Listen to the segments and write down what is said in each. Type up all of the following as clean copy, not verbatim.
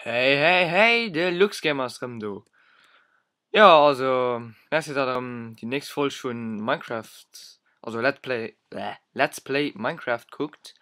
Hey hey hey, de LuxGamer ass rëm do. Jo, also merci dat der rëm déi nächst Folg vun Minecraft, also Let's Play, Let's Play Minecraft kuckt.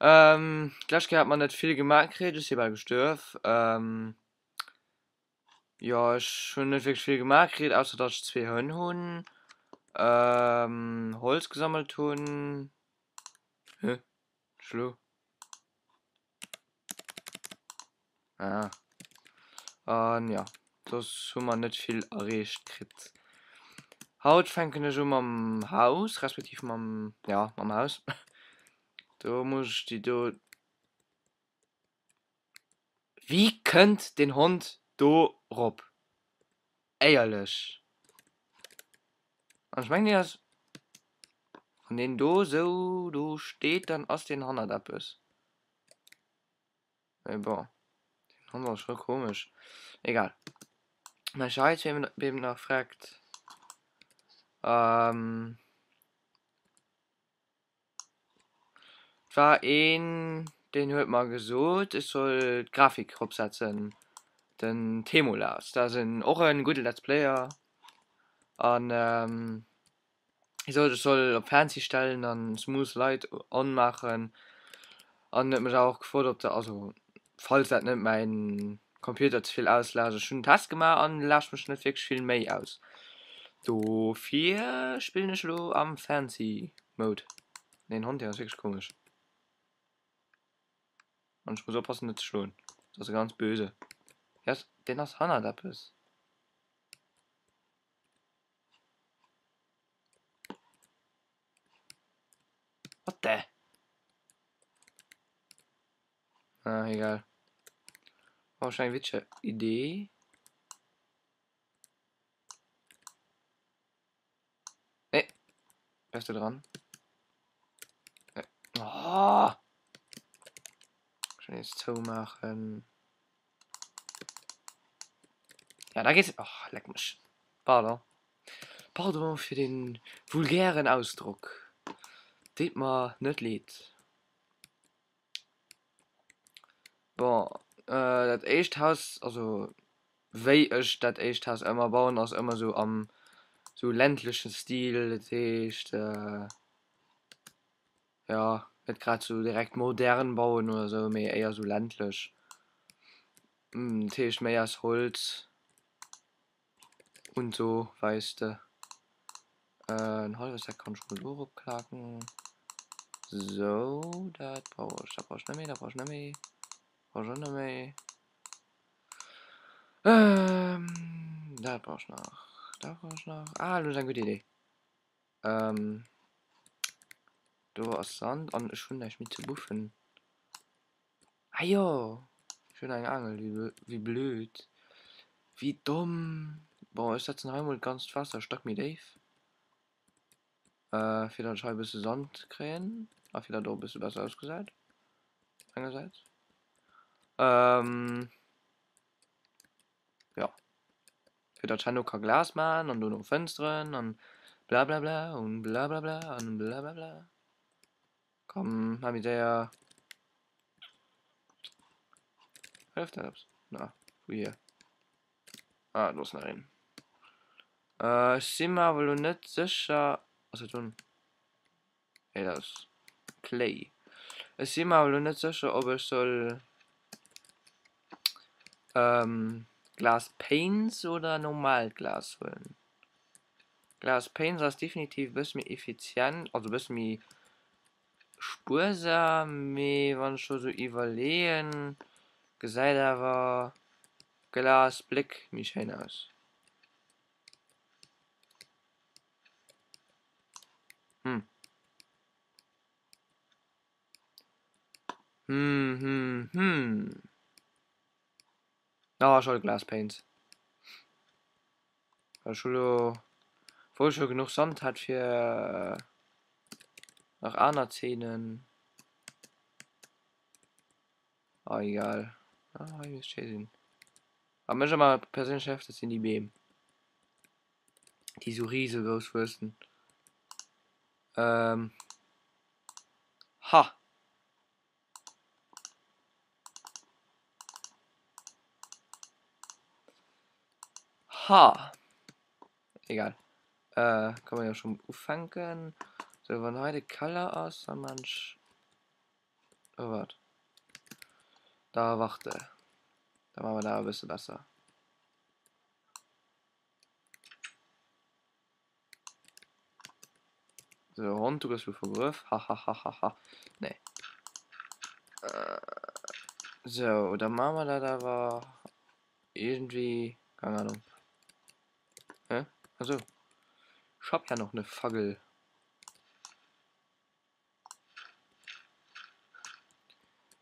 Ähm, d'lescht Kéier hat mer net vill gemaach kritt, ech si bal gestuerf. Ähm, jo, ech hunn net wierklech vill gemaach kritt, ausser datt ech zwee Hënn hunn, ähm, Holz gesammelt hunn. Hä? Schlo. Ah. An ja, soss hu mer net vill erreecht kritt. Haut fänken ech u mam Haus, respektiv mam, ja, mam Haus. Do muss ech déi do. Wéi kënnt deen Hond do rop? Éierlech. An ech mengen deen ass, wann deen do esou do steet, dann ass deen hannert eppes. Mee bon, deen Hond ass scho komesch. Egal. Mä ech hei zwee Beem nach freckt. Ähm. Et war een, deen huet mer gesot, ech soll d'Grafik eropsetzen, den Temolas, dat ass en och e gudde Let's Player an hie sot ech soll op Fancy stellen an Smooth Light on maachen an huet mech awer och gefrot ob dat, also falls dat net mäin Computer ze vill auslaascht. Ech hunn en Test gemaach an laascht mech net wierklech vill méi aus. Dofir spillen ech elo am Fancy Mode. Deen Hond deen ass wierklech komesch. An ech muss oppassen net ze schloen. Dat ass e ganz böse. Deen ass hannert eppes. What the? Ah, egal. War wahrscheinlich eng witzeg Idee. Nee. Bleifst du dran? Nee. Oh! Schon jetzt zoumaachen. Ja, da geht's. Oh, leck mech. Pardon. Pardon fir den vulgären Ausdrock. Deet mer net leed. Bon, dat éischt Haus, also wéi ech dat éischt Haus ëmmer bauen, ass ëmmer sou am sou ländleche Stil, dat heescht jo net grad sou direkt modern bauen oder sou, mee éier sou ländlech. Dat heescht méi aus Holz und so, weess de. En hallwe Sack kann ech mol do erop klaken. Sou, dat brauch ech, dat brauch ech net méi, dat brauch ech net méi, brauch ech och net méi. Dat brauch ech nach, dat brauch ech nach. Ah, lo ass eng gutt Idee. Do ass Sand an ech hunn näischt méi ze buffen. Ah jo, ech hunn eng Aangel, wéi blöd, wéi domm. Bon, ech setzen hei mol d'ganzt Waasser e Stack méi déif, fir datt ech hei e bësse Sand kréien a fir datt et och e bësse besser ausgesäit engersäits. Jo, fir datt ech herno ka Glas maachen an dono Fënsteren an blablabla und blablabla an blablabla. Komm, mach méi séier. Hëlleft dat eppes? Na, wou hier? Ah, do ass nach een. Äh, ech si mer awer elo net sécher. Ass dat dunn? Nee, dat ass Clay. Ech si mer awer elo net sécher, ob ech soll ähm, Glass Panes oder normaalt Glas huelen. Glass Panes ass definitiv e bësse méi effizient, also e bësse méi spuersam, mee wann ech lo sou iwwerleeën, gesäit awer Glas Bléck méi schéin aus. Hm. Hm hm hm. Ah, ech huele Glass Panes. Well ech hu lo, wou ech jo genuch Sand hat fir nach aner Zeenen. Ah egal. Ah, hei misst schéi sinn. Wat mech ëmmer perséinlech nervt, dat sinn déi Beem, déi sou risegrouss wuessen. Ähm, ha! Ha! Egal. Äh, kann man jo schon ufänken. Sou, wann hei de Keller ass, da man ech. Oh, wat? Da warte. Da machen wir da e bësse besser. So, Hond, du gëss lo vergrëff. Hahahaha. Nee. Äh, so, da machen wir dat awer irgendwie, keine Ahnung. Hä? Also, ich hab ja noch eine Fackel.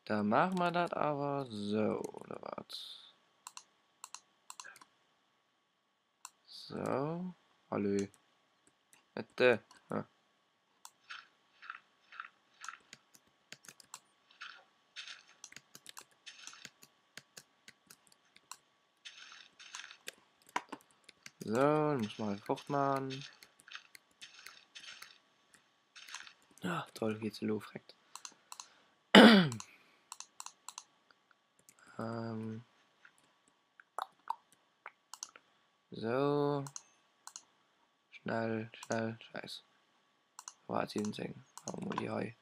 Da machen wir dat awer so, oder wat? So, allez. Ette. Ah. So, dann muss man halt fortmachen. Ah, toll, geht's elo freckt. ähm. So. Schnell, schnell, scheiß. War 17. Aber mal die hei.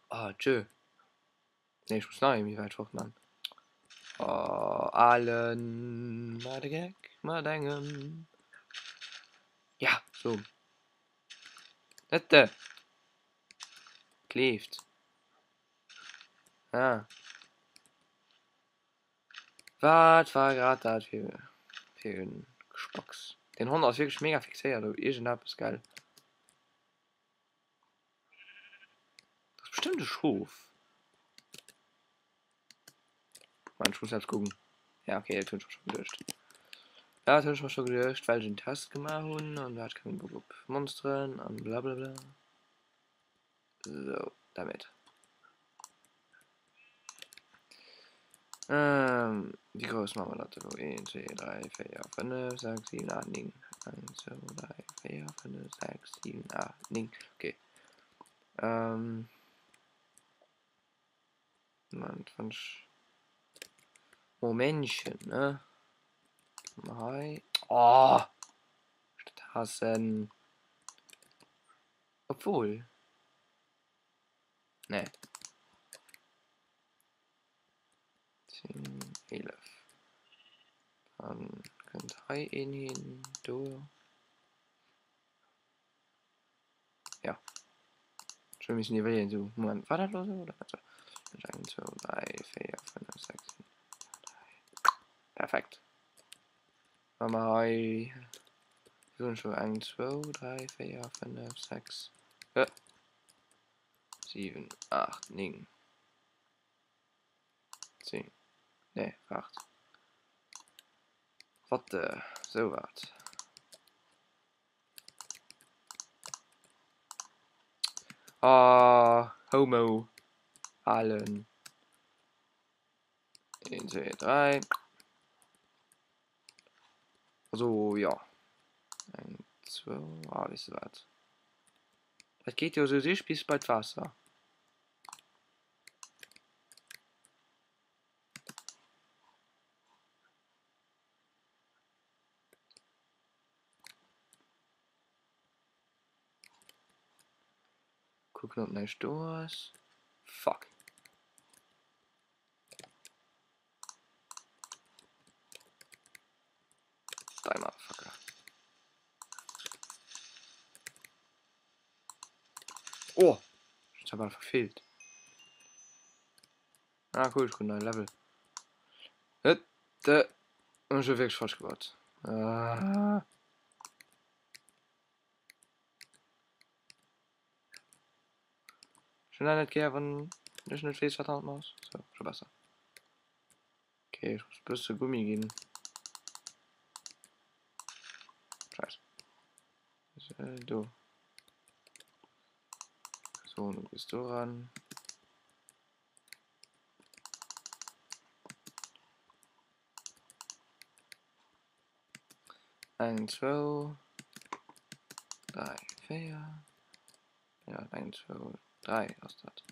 Ah, tschö. Nee, ich muss nach méi wäit fort man. Oh, alen mat de Geck mat engem. Ja, so. Net de. Kleeft. Ah. Wat war grad dat fir fir en Gespacks? Den Hond ass wierklech mega fixéiert op iergendeppes, gell? Dat ass bestëmmt e Schof. Moment, ech muss eppes kucken. Ja, okay, dat hunn ech mer scho geduecht. Dat hunn ech mer scho geduecht, well ech en Test gemaach hunn an do hat ech keng Bock op Monsteren an blablabla. So, damit. Ähm, wie groß machen wir das denn? 1, 2, 3, 4, 5, 6, 7, 8, 9. 1, 2, 3, 4, 5, 6, 7, 8, 9. Okay. Ähm. Moment, wann ich. Momentchen, ne? Hei. Oh! Ich das hassen. Obwohl. Nee. 10, 11. Dann kënnt hei een hin, do. Ja. Ech hu missen iwwerleeën, sou, Moment, war dat elo sou oder net sou? 1, 2, 3, 4, 5, 6, 7, 8, Perfekt. Wa mer hei, wéi hunn ech elo, 1, 2, 3, 4, 5, 6, 7, 8, 9, 10, nee, waart, what the, sou wat. Ah, Homo, alen. 1, 2, 3. Also, ja. 1, 2, ah, weess de wat. Dat geet jo sou sich bis bei d'Waasser. Kucken, ob näischt do ass. Fuck. Die Motherfucker. Oh! Ich hab einfach verfehlt. Ah, cool, ich krieg neue Level. Äh, äh, ich hab wirklich falsch gebaut. Ah. Ech hunn dat net gär, wann ech net weess, wat hannert mer ass. Sou, scho besser. Okay, ech muss e bësse Gummi ginn. Scheiss. Do. So, du gehst do ran. Eng, zwou, dräi, véier. Ja, eng, zwou, dräi ass dat.